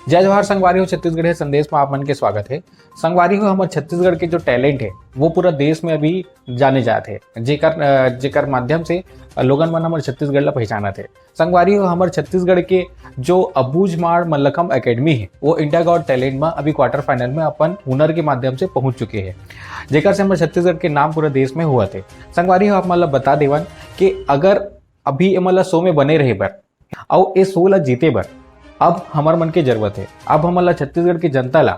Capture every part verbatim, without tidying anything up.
जय जोहार संगवारी हो, छत्तीसगढ़िया संदेश में आप मन के स्वागत है। संगवारी हो, हमर छत्तीसगढ़ के जो टैलेंट है, वो पूरा देश में अभी जाने जात है, जेकर, अ, जेकर माध्यम से लोगन मन हमर छत्तीसगढ़ ला पहचानत है। संगवारी हो, हमर छत्तीसगढ़ के जो अबूझमाड़ मल्लखम एकेडमी है, वो इंडिया गॉट टैलेंट में अभी क्वार्टर फाइनल में अपन हुनर के माध्यम से पहुंच चुके हैं, जेकर से हमर छत्तीसगढ़ के नाम पूरा देश में हुआ थे। संगवारी हो, आप मन ला बता देवन कि अगर अभी एमन ला शो में बने रहे बर अउ ए शो ला जीते बर अब हमर मन के जरूरत है। अब हमन ला छत्तीसगढ़ के जनता ला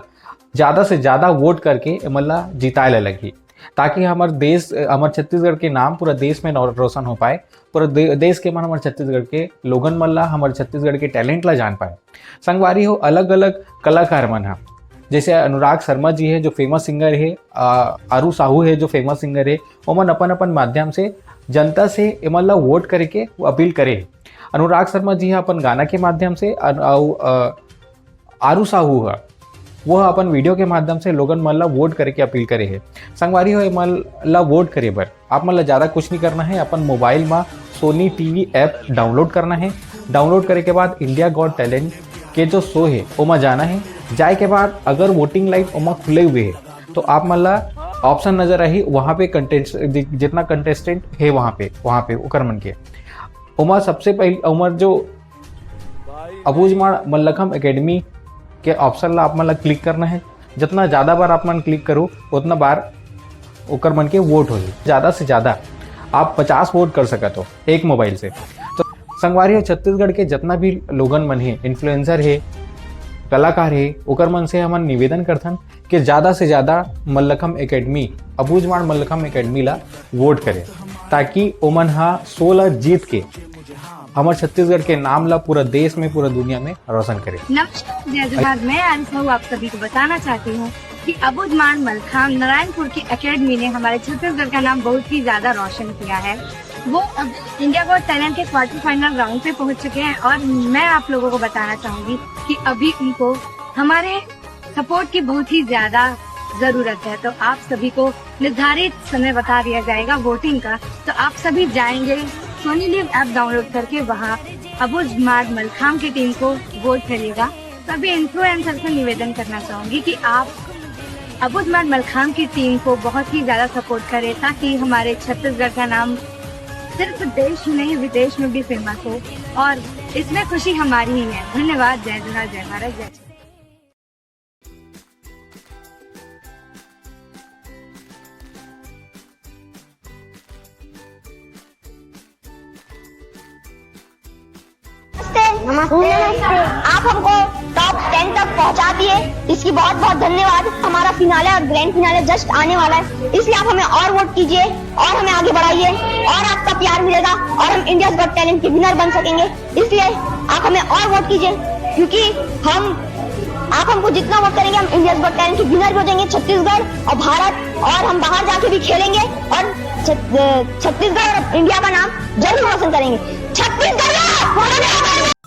ज्यादा से ज्यादा वोट करके एमन ला जिताए ला लगही, ताकि हमर देश, हमर छत्तीसगढ़ के नाम पूरा देश में नौ-, रोशन हो पाए, पूरा दे-, देश के मन हमर छत्तीसगढ़ के लोगन मन ला, हमर छत्तीसगढ़ के टैलेंट ला जान पाए। संगवारी हो, अलग-अलग कलाकार मन ह, जैसे अनुराग शर्मा जी है, जो फेमस सिंगर है, अ, आरू साहू है, जो फेमस सिंगर है, ओमन अपन-अपन माध्यम से जनता से एमन ला वोट करे के अपील करे हे। अनुराग शर्मा जी ह अपन गाना के माध्यम से, अन-, अउ, अ, आरू साहू ह, वो ह अपन वीडियो के माध्यम से लोगन मन ला वोट करे के अपील करे हे। संगवारी हो, एमन ला वोट करे बर आप मन ला ज्यादा कुछ नहीं करना है, अपन मोबाइल मा सोनी टीवी ऐप डाउनलोड करना है। डाउनलोड करे के बाद इंडिया गॉट टैलेंट के जो शो है, ओमा जाना है। जाए के बाद अगर वोटिंग लाइन ओमा खुले हुए है, तो आप मन ला ऑप्शन नजर आही, वहाँ पे कंटेस्ट, जि-, जितना कंटेस्टेंट है वहाँ पे, वहाँ पे ओकर मन के, ओमा सबसे पहले ओमर जो अबूझमाड़ मल्लखम एकेडमी के ऑप्शन ला आप मन ला क्लिक करना है। जितना ज्यादा बार आप मन क्लिक करो, उतना बार ओकर मन के वोट होही। ज्यादा से ज्यादा आप पचास वोट कर सकत हो एक मोबाइल से। तो संगवारी हो, छत्तीसगढ़ के जितना भी लोगन मन हे, इन्फ्लुएंसर हे, कलाकार हे, ओकर मन से हमन निवेदन करथन कि ज्यादा से ज्यादा मल्लखम एकेडमी, अबूझमाड़ मल्लखम एकेडमी ला वोट करे, ताकि ओमन ह शो ला जीत के हमर छत्तीसगढ़ के नाम ला पूरा देश में, पूरा दुनिया में रोशन करे। नमस्कार, जय जोहार। मैं आरू साहू आप सभी को बताना चाहती हूँ कि अबूझमाड़ मल्लखम नारायणपुर की एकेडमी ने हमारे छत्तीसगढ़ का नाम बहुत ही ज्यादा रोशन किया है। वो अब इंडिया गॉट टैलेंट के क्वार्टर फाइनल राउंड पे पहुंच चुके हैं और मैं आप लोगों को बताना चाहूंगी कि अभी उनको हमारे सपोर्ट की बहुत ही ज्यादा जरूरत है। तो आप सभी को निर्धारित समय बता दिया जाएगा वोटिंग का, तो आप सभी जाएंगे सोनी लिव ऐप डाउनलोड करके वहाँ अबूझमाड़ मल्लखम की टीम को वोट करिएगा। सभी इन्फ्लुएंसर से निवेदन करना चाहूंगी कि आप अबूझमाड़ मल्लखम की टीम को बहुत ही ज्यादा सपोर्ट करें, ताकि हमारे छत्तीसगढ़ का नाम सिर्फ देश ही नहीं, विदेश में भी फेमस हो, और इसमें खुशी हमारी ही है। धन्यवाद। जय जोहार, जय भारत, जय छत्तीसगढ़। नमस्ते। नमस्ते। आप हमको टॉप टेन तक पहुंचा दिए, इसकी बहुत बहुत धन्यवाद। हमारा फिनाले और ग्रैंड फिनाले जस्ट आने वाला है, इसलिए आप हमें और वोट कीजिए और हमें आगे बढ़ाइए, और आपका प्यार मिलेगा और हम इंडियाज गॉट टैलेंट के विनर बन सकेंगे। इसलिए आप हमें और वोट कीजिए, क्योंकि हम, आप हमको जितना वोट करेंगे, हम इंडियाज गॉट टैलेंट के विनर भी हो जाएंगे। छत्तीसगढ़ और भारत, और हम बाहर जाके भी खेलेंगे और छत-, छत्तीसगढ़ और इंडिया का नाम जरूर रोशन करेंगे। छत्तीसगढ़